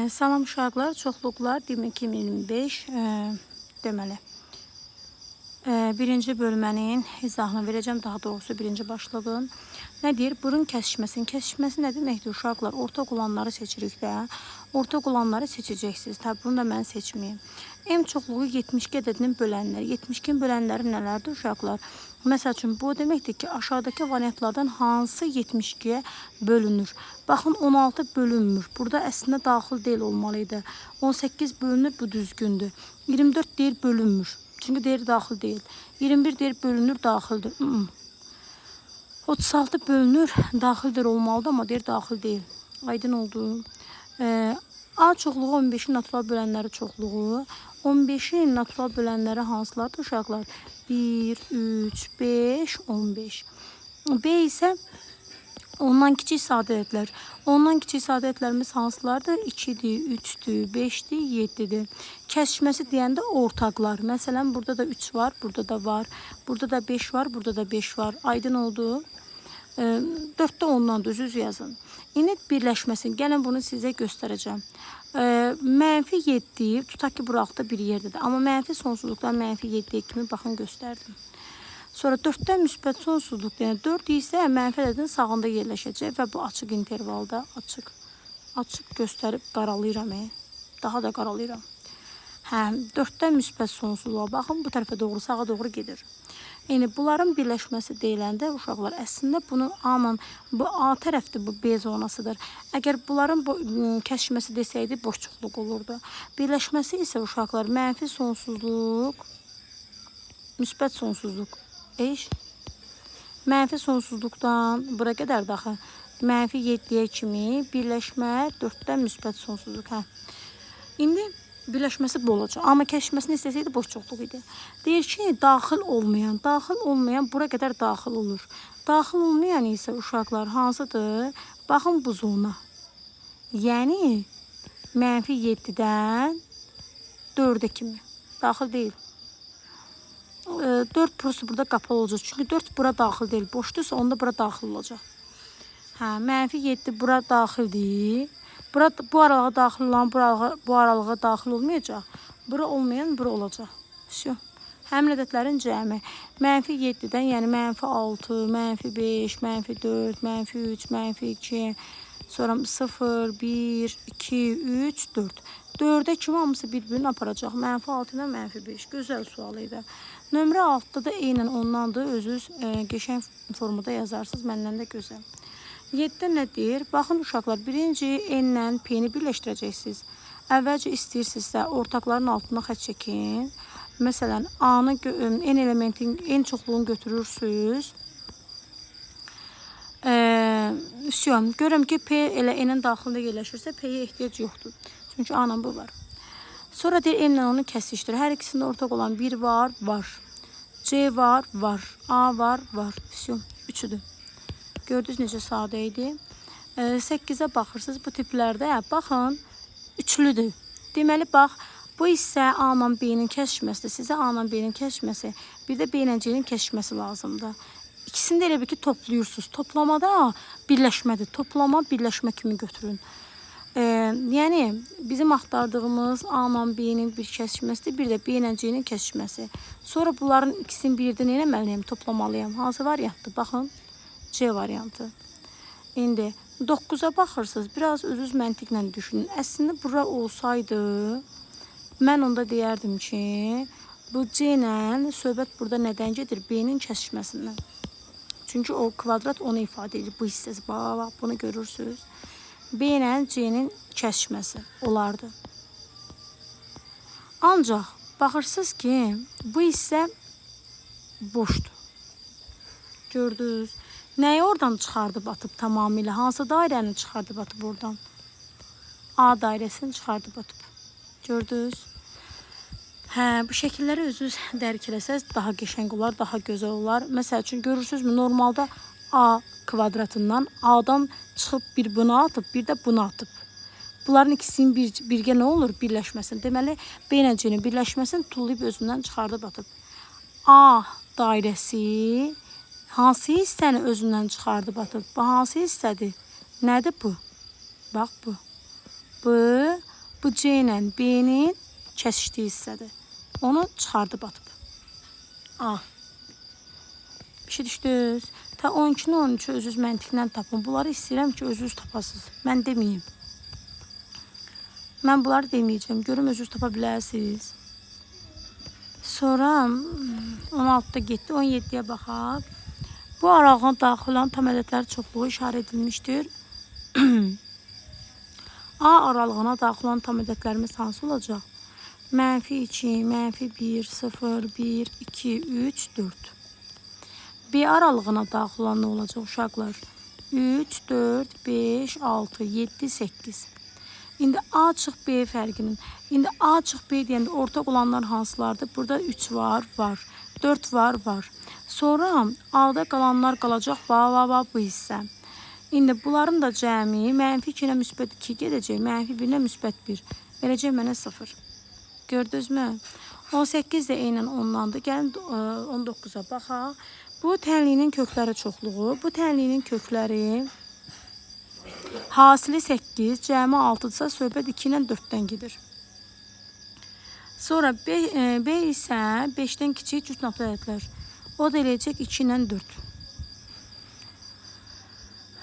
Salam uşaqlar, çoxluqlar 2025 deməli. Birinci bölmənin izahını verəcəm, daha doğrusu birinci başlığın. Nə deyir? Burun kəsişməsinin. Kəsişməsi nə deməkdir uşaqlar? Ortaq olanları seçirik də. Ortaq olanları seçəcəksiniz. Tabi bunu da mən seçməyim. M çoxluğu 72 ədədinin bölənləri. 72-nin bölənləri nələrdir uşaqlar? Məsəl üçün bu deməkdir ki, aşağıdakı variantlardan hansı 72-yə bölünür? Baxın 16 bölünmür. Burada əslində daxil deyil olmalı idi. 18 bölünür, bu düzgündür. 24 deyir bölünmür. Çünki deyir daxil deyil. 21 deyir bölünür, daxildir. 36 bölünür, daxildir olmalıdır, amma deyir daxil deyil. Aydın oldu. A çoxluğu 15-in natural bölənləri çoxluğu. 15-in natural bölənləri hansılardır uşaqlar? 1, 3, 5, 15. B isə ondan kiçik sadə ədədlər. Ondan kiçik sadə ədədlərimiz hansılardır? 2-dir, 3-dür, 5-dir, 7-dir. Kəsişməsi deyəndə ortaqlar. Məsələn, burada da 3 var, burada da var. Burada da 5 var, burada da 5 var. Aydın oldu. 4-də ondan düz yazın. İndi birləşməsin. Gəlin bunu sizə göstərəcəm. Mənfi 7, tutaq ki, bura altda bir yerdədir. Amma mənfi sonsuzluqdan mənfi 7-yə kimi baxın göstərdim. Sonra 4-dən müsbət sonsuzluq, yəni 4 isə mənfi ədədin sağında yerləşəcək və bu açıq intervalda açıq göstərib qaralayıram. Daha da qaralayıram. Hə, 4-dən müsbət sonsuzluğa baxın, bu tərəfə doğru, sağa doğru gedir. Yəni bunların birləşməsi deyiləndə uşaqlar əslində bunu aman bu A tərəfdir, bu B zonasıdır. Əgər bunların bu kəsişməsi desəydi boş çoxluq olurdu. Birləşməsi isə uşaqlar mənfi sonsuzluq, müsbət sonsuzluq. Eş. Mənfi sonsuzluqdan bura qədər daxı mənfi 7-yə kimi birləşmə 4-dən müsbət sonsuzluq. Hə. İndi birləşməsi bu olacaq. Amma kəsişməsini istəsəydi boş çoxluq idi. Deyir ki, daxil olmayan, daxil olmayan bura qədər daxil olur. Daxil olmayan isə uşaqlar hansıdır? Baxın bu zona. Yəni mənfi 7-dən 4-ə kimi daxil deyil. 4 prosta burada qapalı olacaq. Çünki 4 bura daxil deyil. Boşdursa onda bura daxil olacaq. Hə, mənfi 7 bura daxildir. Bura, bu aralığa daxil olan bu aralığa daxil olmayacaq. Bura olmayan bura olacaq. Vəsyo. Həmin ədədlərin cəmi. Mənfi 7-dən, yəni mənfi 6, mənfi 5, mənfi 4, mənfi 3, mənfi 2, sonra 0, 1, 2, 3, 4. 4-ə kimi hamısı bir-birini aparacaq. Mənfi 6 ilə mənfi 5. Gözəl sual idi. Nömrə 6-da da eynən ondandır. Özünüz qəşəng formada yazarsınız. Məndən də gözəl. 7-də nə deyir? Baxın uşaqlar, birinci N-lə P-ni birləşdirəcəksiniz. Əvvəlcə istəyirsinizsə ortaqların altına xətt çəkin. Məsələn, A-nı N elementin N çoxluğunu götürürsünüz. Vəsyo, görürəm ki, P elə N-in daxilində yerləşirsə, P-yə ehtiyac yoxdur. Çünki A ilə bu var. Sonra deyir, M ilə onu kəsişdir. Hər ikisində ortaq olan 1 var, var. C var, var. A var, var. Vəsyo, üçüdür. Gördünüz necə sadə idi. 8-ə baxırsınız bu tiplərdə. Baxın, üçlüdür. Deməli, bax, bu hissə A ilə B-nin kəsişməsidir. Sizə A ilə B-nin kəsişməsi, bir də B ilə C-nin kəsişməsi lazımdır. İkisini də elə bil ki, toplayırsınız. Toplamada birləşmədir. Toplama, birləşmə kimi götürün. Yəni bizim axtardığımız A ilə B-nin bir kəsişməsidir, bir də B ilə C-nin kəsişməsi. Sonra bunların ikisini birdə nə etməliyəm? Toplamalıyam. Hansı variantdır? Baxın, C variantı. İndi 9-a baxırsınız. Biraz özünüz məntiqlə düşünün. Əslində bura olsaydı, mən onda deyərdim ki, bu C ilə söhbət burada nədən gedir? B-nin kəsişməsindən. Çünki o kvadrat onu ifadə edir. Bu hissəsi. Bax, bax, bunu görürsünüz. B ilə C-nin kəsişməsi olardı. Ancaq baxırsınız ki, bu hissə boşdur. Gördünüz. Nəyi oradan çıxardıb atıb tamamilə? Hansı dairəni çıxardıb atıb oradan? A dairəsini çıxardıb atıb. Gördünüz? Hə, bu şəkilləri özünüz dərk eləsəz daha qəşəng olar, daha gözəl olar. Məsəl üçün görürsünüzmü? Normalda A kvadratından A-dan çıxıb bir bunu atıb, bir də bunu atıb. Bunların ikisinin birgə nə olur? Birləşməsin. Deməli, B ilə C-nin birləşməsini tullayıb özündən çıxardıb atıb. A dairəsi hansı hissəni özündən çıxardıb atıb? Bu hansı hissədir? Nədir bu? Bax bu. Bu Bu C ilə B-nin kəsişdiyi hissədir. Onu çıxardıb atıb. A. Bir şey düşdünüz. Ta 12-ni 13-ü özünüz məntiqlə tapın. Bunları istəyirəm ki, özünüz tapasınız. Mən deməyim. Mən bunları deməyəcəm. Görüm özünüz tapa bilərsiniz. Sonra 16-da getdi. 17-yə baxaq. Bu aralığına daxil olan tam ədədlər çoxluğu işarə edilmişdir. A aralığına daxil olan tam ədədlərimiz hansı olacaq? Mənfi 2, mənfi 1, 0, 1, 2, 3, 4. B aralığına daxil olan nə olacaq uşaqlar? 3, 4, 5, 6, 7, 8. İndi A çıx B fərqinin. İndi A çıx B deyəndə ortaq olanlar hansılardır? Burada 3 var, var. 4 var, var. Sonra A-da qalanlar qalacaq. Va, va, va bu hissə. İndi bunların da cəmi mənfi 2 ilə müsbət 2 gedəcək. Mənfi 1 ilə müsbət 1. Verəcək mənə 0. Gördünüzmü? 18 də eynən ondandır. Gəlin 19-a baxaq. Bu tənliyinin kökləri çoxluğu. Bu tənliyinin kökləri hasili 8, cəmi 6-dırsa söhbət 2 ilə 4-dən gedir. Sonra B isə 5-dən kiçik cüt natural ədədlər. O da eləyəcək 2 ilə 4.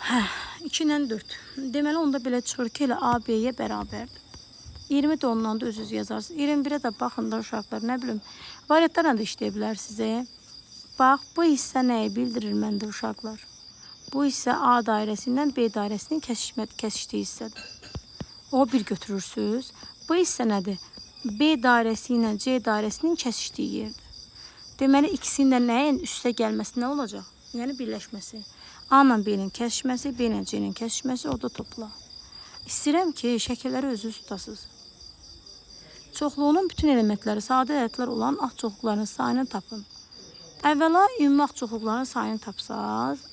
Hə, 2 ilə 4. Deməli, onda belə çıxır ki, elə A, B-yə bərabərdir. 20 də ondan da özünüz yazarsınız. 21-ə də baxın da uşaqlar, nə bilim. Variantlarla da işləyə bilərsiniz. Bax, bu hissə nəyi bildirir məndə uşaqlar? Bu hissə A dairəsindən B dairəsinin kəsişdiyi hissədir. O bir götürürsünüz. Bu hissə nədir? B dairəsi ilə C dairəsinin kəsişdiyi yerdir. Deməli, ikisinin də nəyin üstə gəlməsi nə olacaq? Yəni, birləşməsi. A ilə B-nin kəsişməsi, B ilə C-nin kəsişməsi, o da topla. İstəyirəm ki, şəkilləri özünüz tutasınız. Çoxluğunun bütün elementləri sadə ədədlər olan alt çoxluqların sayını tapın. Əvvəla ümumi alt çoxluqların sayını tapsaz,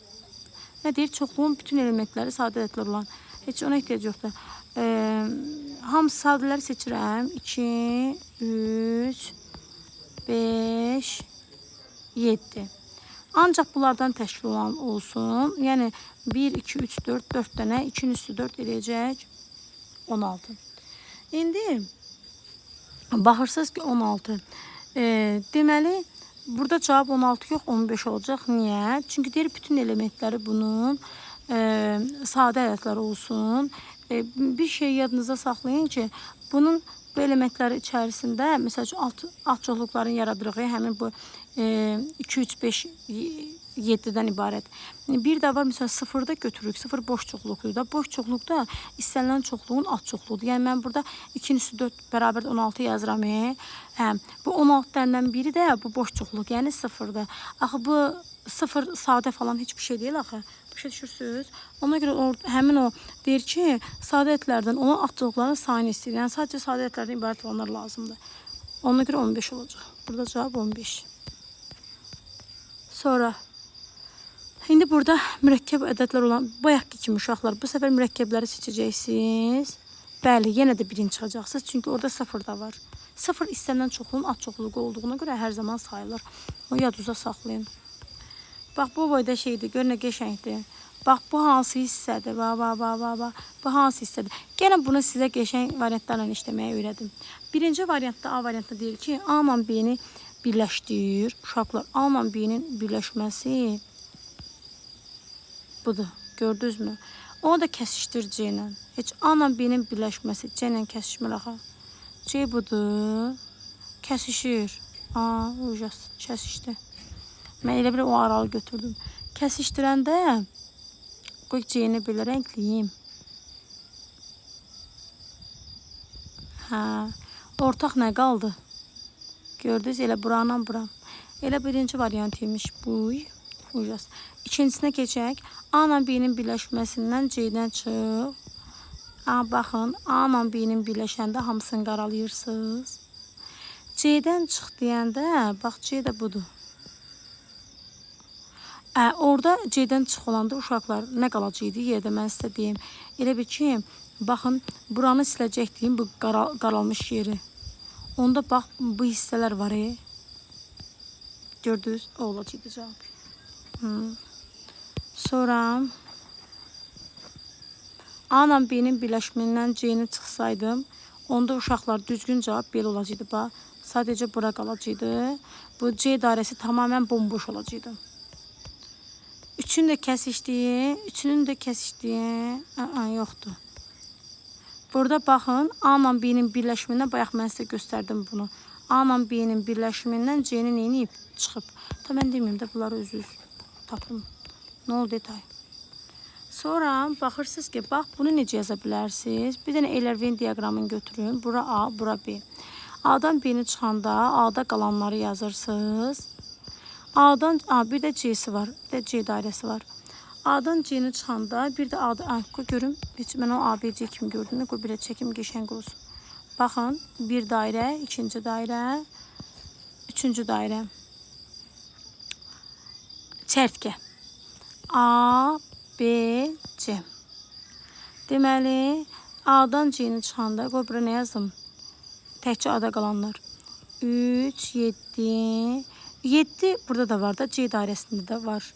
nə deyir? Çoxluğun bütün elementləri sadə ədədlər olan. Heç ona ehtiyac yoxdur. Hamısı sadələri seçirəm. 2, 3, 5, 7. Ancaq bunlardan təşkil olan olsun. Yəni 1, 2, 3, 4, 4 dənə. 2-nin üstü 4 eləyəcək 16. İndi baxırsınız ki 16. Deməli, burada cavab 16 yox, 15 olacaq. Niyə? Çünki deyir bütün elementləri bunun sadə ədədlər olsun. Bir şey yadınıza saxlayın ki, bunun bu elementləri içərisində, məsəl üçün, alt çoxluqların yaradırığı həmin bu 2, 3, 5, 7-dən ibarət. Bir də var, məsələn, 0-da götürürük. 0 boş çoxluqdur da. Boş çoxluqda istənilən çoxluğun alt çoxluğudur. Yəni, mən burada 2-nin üstü 4 bərabər 16 yazıram. Hə, bu 16 dənədən biri də bu boş çoxluq, yəni 0-dır. Axı, bu 0 sadə falan heç bir şey deyil axı. Başa düşürsünüz? Ona görə həmin o deyir ki, sadə ədədlərdən olan alt çoxluqların sayını istəyir. Yəni, sadəcə sadə ədədlərdən ibarət olanlar lazımdır. Ona görə 15 olacaq. Burada cavab 15. Sonra, indi burada mürəkkəb ədədlər olan, bayaqki kimi uşaqlar, bu səfər mürəkkəbləri seçəcəksiniz. Bəli, yenə də birinci çıxacaqsınız. Çünki orada 0 da var. 0 istənilən çoxluğun alt çoxluğu olduğuna görə hər zaman sayılır. O yadınıza saxlayın. Bax, bu boyda şeydir, gör nə qəşəngdir. Bax, bu hansı hissədir? Bax, bax, bax, bax, bax. Bu hansı hissədir? Gəlin bunu sizə qəşəng variantlarla işləməyə öyrədim. Birinci variantda, A variantda deyir ki, A ilə B-ni birləşdir. Uşaqlar, A ilə B-nin birləşməsi budur. Gördünüzmü? Onu da kəsişdir C ilə. Heç A ilə B-nin birləşməsi C ilə kəsişmir axı. C budur. Kəsişir. A, ujas, kəsişdi. Mən elə bir o aralı götürdüm. Kəsişdirəndə qoy C-ni belə rəngliyim. Hə, ortaq nə qaldı? Gördünüz, elə buranla bura. Elə birinci variant imiş bu. Ujas. İkincisinə keçək. A ilə B-nin birləşməsindən C-dən çıx. A, baxın, A ilə B-nin birləşəndə hamısını qaralayırsınız. C-dən çıx deyəndə, bax, C də budur. Orada C-dən çıx olanda uşaqlar nə qalacaqdı yerdə, mən sizə deyim. Elə bil ki, baxın, buranı siləcəkdiyim bu qaralmış yeri. Onda bax, bu hissələr var. Gördünüz, o olacaqdı cavab. Sonra A ilə B-nin birləşməyindən C-ni çıxsaydım, Onda uşaqlar düzgün cavab belə olacaqdı. Bax, sadəcə bura qalacaqdı. Bu C dairəsi tamamilə bomboş olacaqdı. Üçün də kəsişdiyi, üçünün də kəsişdiyi, yoxdur. Burada baxın, A ilə B-nin birləşimindən, bayaq mən sizə göstərdim bunu. A ilə B-nin birləşimindən C-ni neyniyib? Çıxıb. Ta mən deməyim də, bunları özünüz tapın. Nə oldu detay? Sonra baxırsınız ki, bax bunu necə yaza bilərsiniz? Bir dənə Euler-Venn diaqramını götürün. Bura A, bura B. A-dan B-ni çıxanda A-da qalanları yazırsınız. A-dan A, bir də C-si var. Bir də C dairəsi var. A-dan C-ni çıxanda bir də A-da, ay, qoy görüm. Heç mən o A, B, C kimi gördüm. Qoy bir də çəkim qəşəng olsun. Baxın, bir dairə, ikinci dairə, üçüncü dairə. Çərtkə. A, B, C. Deməli, A-dan C-ni çıxanda, qoy bura nə yazım? Təkcə A-da qalanlar. 3, 7, 7 burada da var da, C dairəsində də var.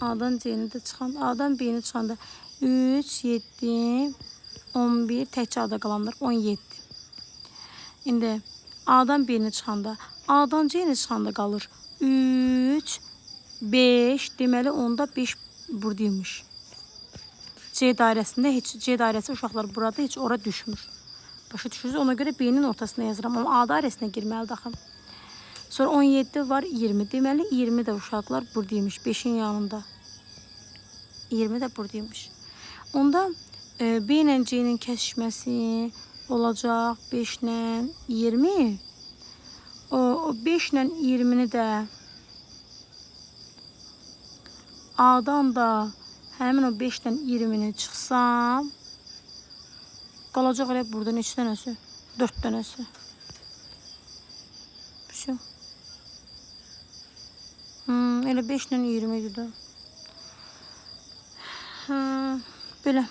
A-dan C-ni də çıxanda, A-dan B-ni çıxanda 3, 7, 11, təkcə A-da qalanlar 17. İndi A-dan B-ni çıxanda, A-dan C-ni çıxanda qalır 3, 5, deməli onda 5 buradaymış. C dairəsində heç, C dairəsi uşaqlar burada heç ora düşmür. Başa düşürsünüz? Ona görə B-nin ortasına yazıram, amma A dairəsinə girməlidir axı. Sonra 17 var, 20. Deməli 20 də uşaqlar buradaymış, 5-in yanında. 20 də buradaymış. Onda B ilə C-nin kəsişməsi olacaq 5 ilə 20. O 5 ilə 20-ni də A-dan da həmin o 5 ilə 20-ni çıxsam, qalacaq elə burada neçə dənəsi? 4 dənəsi. Vəsə. Elə 5 ilə 20 idi də. Belə.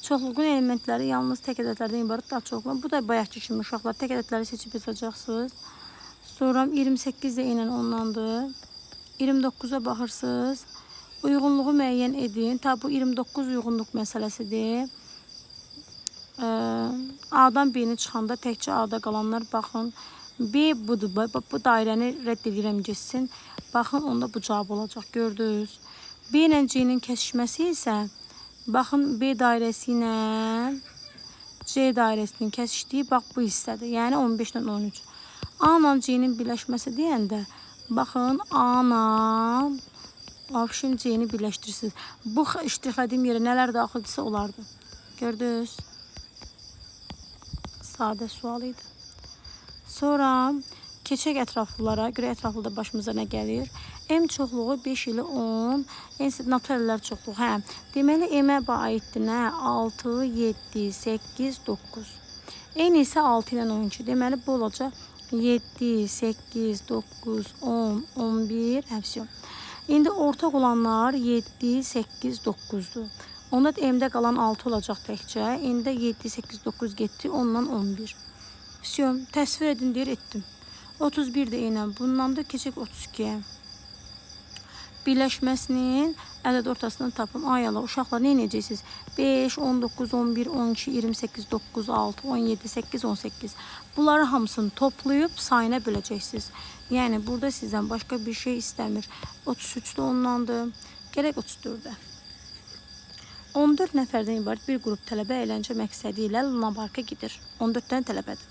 Çoxluğun elementləri yalnız tək ədədlərdən ibarət daha çoxlu. Bu da bayaqki kimi uşaqlar tək ədədləri seçib yazacaqsınız. Sonra 28 də eynən ondandır. 29-a baxırsınız. Uyğunluğu müəyyən edin. Ta bu 29 uyğunluq məsələsidir. A-dan B-ni çıxanda təkcə A-da qalanlar baxın. B budur. Bu dairəni rədd edirəm getsin. Baxın, onda bu cavab olacaq. Gördünüz. B ilə C-nin kəsişməsi isə baxın B dairəsi ilə C dairəsinin kəsişdiyi bax bu hissədir. Yəni 15 ilə 13. A ilə C-nin birləşməsi deyəndə baxın A ilə Avşin C-ni birləşdirirsiniz. Bu ştrixlədiyim yerə nələr daxildirsə olardı. Gördünüz? Sadə sual idi. Sonra keçək ətraflılara. Görək ətraflıda başımıza nə gəlir. M çoxluğu 5 ilə 10. Naturallər çoxluğu. Hə. Deməli M-ə aiddir nə? 6, 7, 8, 9. N isə 6 ilə 12. Deməli bu olacaq 7, 8, 9, 10, 11. Həvsi. İndi ortaq olanlar 7, 8, 9-dur. Onda da M-də qalan 6 olacaq təkcə. İndi 7, 8, 9 getdi. 10-dan 11. Vəsə, təsvir edin deyir, etdim. 31 də eynən. Bundan da keçək 32-yə. Birləşməsinin ədəd ortasını tapın. Ay Allah, uşaqlar nə edəcəksiniz? 5, 19, 11, 12, 28, 9, 6, 17, 8, 18. Bunları hamısını toplayıb sayına böləcəksiniz. Yəni burada sizdən başqa bir şey istəmir. 33 də ondandır. Gələk 34-ə. 14 nəfərdən ibarət bir qrup tələbə əyləncə məqsədi ilə Luna Parka gedir. 14 dənə tələbədir.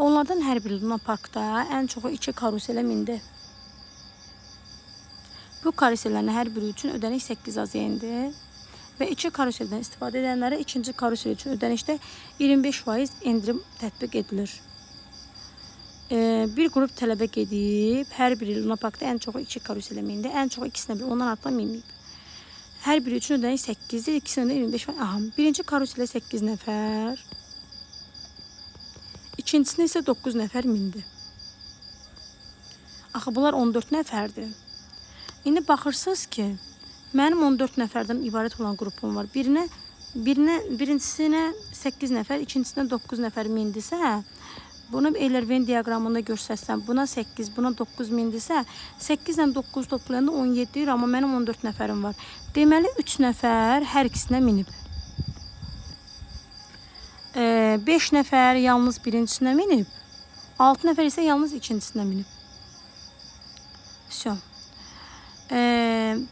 Onlardan hər biri Luna Parkda ən çoxu 2 karuselə mindi. Bu karusellərin hər biri üçün ödəniş 8 AZN-dir və 2 karuseldən istifadə edənlərə ikinci karusel üçün ödənişdə 25% endirim tətbiq edilir. Bir qrup tələbə gedib, hər biri Luna Parkda ən çoxu 2 karuselə mindi, ən çoxu ikisinə bir, ondan artıq minməyib. Hər biri üçün ödəniş 8-dir, ikisinə də 25%. Aha, birinci karuselə 8 nəfər, ikincisinə isə 9 nəfər mindi. Axı bunlar 14 nəfərdir. İndi baxırsınız ki, mənim 14 nəfərdən ibarət olan qrupum var. Birinchisinə 8 nəfər, ikincisinə 9 nəfər mindisə, bunu Euler-Venn diaqramında göstərsəm, buna 8, buna 9 mindisə, 8 ilə 9 toplayanda 17 deyir, amma mənim 14 nəfərim var. Deməli, 3 nəfər hər ikisinə minib. 5 nəfər yalnız birincisinə minib. 6 nəfər isə yalnız ikincisinə minib. Vəsə.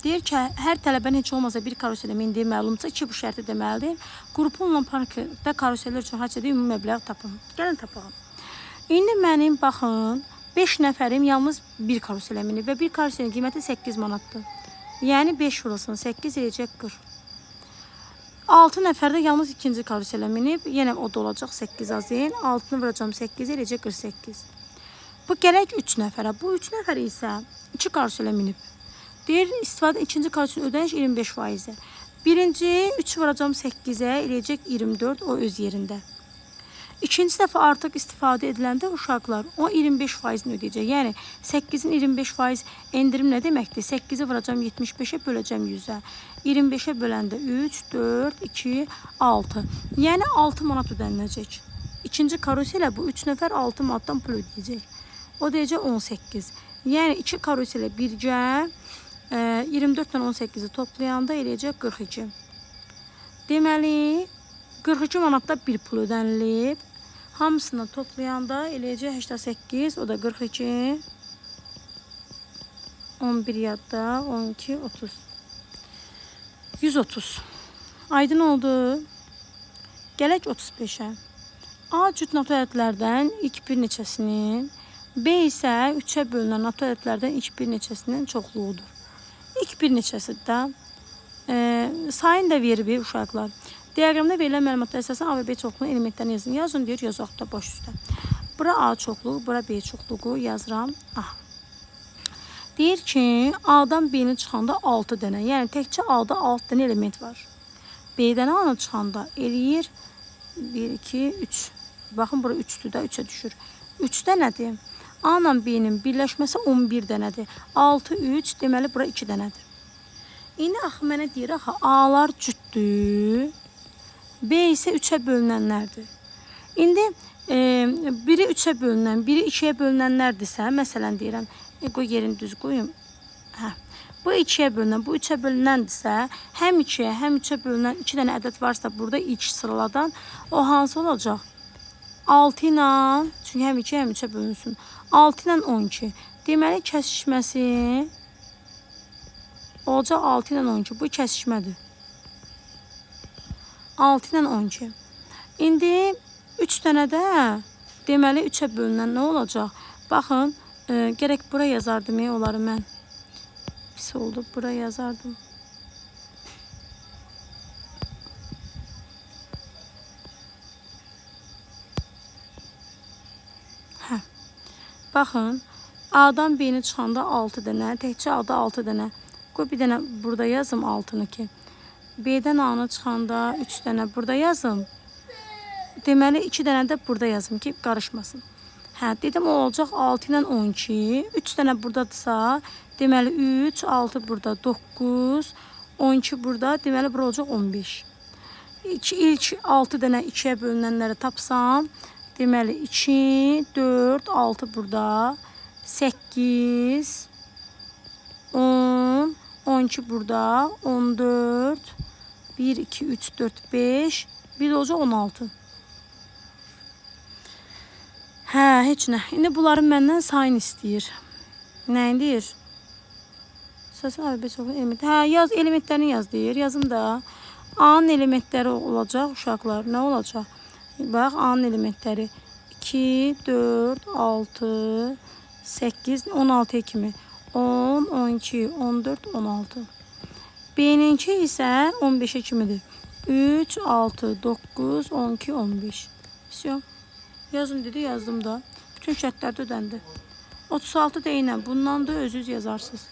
Deyir ki, hər tələbənin heç olmasa bir karuselə mindiyi məlumsa ki, bu şərti deməlidir. Qrupunla parkda karusellər üçün hadisədə ümumi məbləğ tapın. Gəlin tapalım. İndi mənim, baxın, 5 nəfərim yalnız bir karuselə minib və bir karuselin qiyməti 8 manatdır. Yəni 5 vurulsun, 8 eləyəcək 40. 6 nəfər də yalnız ikinci karuselə minib. Yenə o da olacaq 8 az deyil. 6-nı vuracam 8 eləyəcək 48. Bu gələk 3 nəfərə. Bu 3 nəfər isə 2 karuselə minib. Deyir, istifadə ikinci karuselin ödəniş 25%-ə. Birinci 3 vuracam 8-ə eləyəcək 24, o öz yerində. İkinci dəfə artıq istifadə ediləndə uşaqlar o 25%-ni ödəyəcək. Yəni 8-in 25% endirim nə deməkdir? 8-i vuracam 75-ə, böləcəm 100-ə. 25-ə böləndə 3, 4, 2, 6. Yəni 6 manat ödəniləcək. İkinci karuselə bu 3 nəfər 6 manatdan pul ödəyəcək. O deyəcək 18. Yəni 2 karuselə birgə 24 ilə 18-i toplayanda eləyəcək 42. Deməli 42 manatda bir pul ödənilib. Hamısını toplayanda eləyəcək 88, o da 42. 11 yadda, 12, 30. 130. Aydın oldu. Gələk 35-ə. A cüt natural ədədlərdən ilk bir neçəsinin, B isə 3-ə bölünən natural ədədlərdən ilk bir neçəsinin çoxluğudur. İlk bir neçəsi də sayın da verib uşaqlar. Diaqramda verilən məlumatlara əsasən A və B çoxluğunun elementlərini yazın. Yazın deyir, yazaq da baş üstə. Bura A çoxluğu, bura B çoxluğu yazıram. Aha. Deyir ki, A-dan B-ni çıxanda 6 dənə. Yəni təkcə A-da 6 dənə element var. B-dən A-nı çıxanda eləyir 1, 2, 3. Baxın, bura 3-dür də, 3-ə düşür. 3 dənədir. A ilə B-nin birləşməsi 11 dənədir. 6, 3, deməli bura 2 dənədir. İndi axı mənə deyir, axı A-lar cütdür, B isə 3-ə bölünənlərdir. İndi biri 3-ə bölünən, biri 2-yə bölünənlərdirsə, məsələn deyirəm, qoy yerini düz qoyum. Hə. Bu 2-yə bölünən, bu 3-ə bölünəndirsə, həm 2-yə, həm 3-ə bölünən 2 dənə ədəd varsa burada ilk sıraladan, o hansı olacaq? 6 ilə, çünki həm 2-yə, həm 3-ə bölünsün. 6 ilə 12. Deməli, kəsişməsi olacaq 6 ilə 12. Bu kəsişmədir. 6 ilə 12. İndi 3 dənə də deməli 3-ə bölünən nə olacaq? Baxın, gərək bura yazardım onları mən. Pis oldu, bura yazardım. Hə. Baxın, A-dan B-ni çıxanda 6 dənə, təkcə A-da 6 dənə. Qoy bir dənə burada yazım 6-nı ki. B-dən A-nı çıxanda 3 dənə burada yazım. Deməli 2 dənə də burada yazım ki, qarışmasın. Hə, dedim o olacaq 6 ilə 12. 3 dənə buradadırsa, deməli 3, 6 burada, 9, 12 burada, deməli bura olacaq 15. İlk 6 dənə 2-yə bölünənləri tapsam, deməli 2, 4, 6 burada, 8, 10, 12 burada, 14, 1, 2, 3, 4, 5, bir də olacaq 16. Hə, heç nə. İndi bunların məndən sayını istəyir. Nəyini deyir? Səsin A, B çoxlu element. Hə, yaz, elementlərini yaz deyir. Yazım da. A-nın elementləri olacaq uşaqlar. Nə olacaq? Bax, A-nın elementləri 2, 4, 6, 8, 16-ya kimi. 10, 12, 14, 16. B-ninki isə 15-ə kimidir. 3, 6, 9, 12, 15. Vəsyo. Yazın dedi, yazdım da. Bütün şərtlər də ödəndi. 36 da eynən. Bundan da özünüz yazarsınız.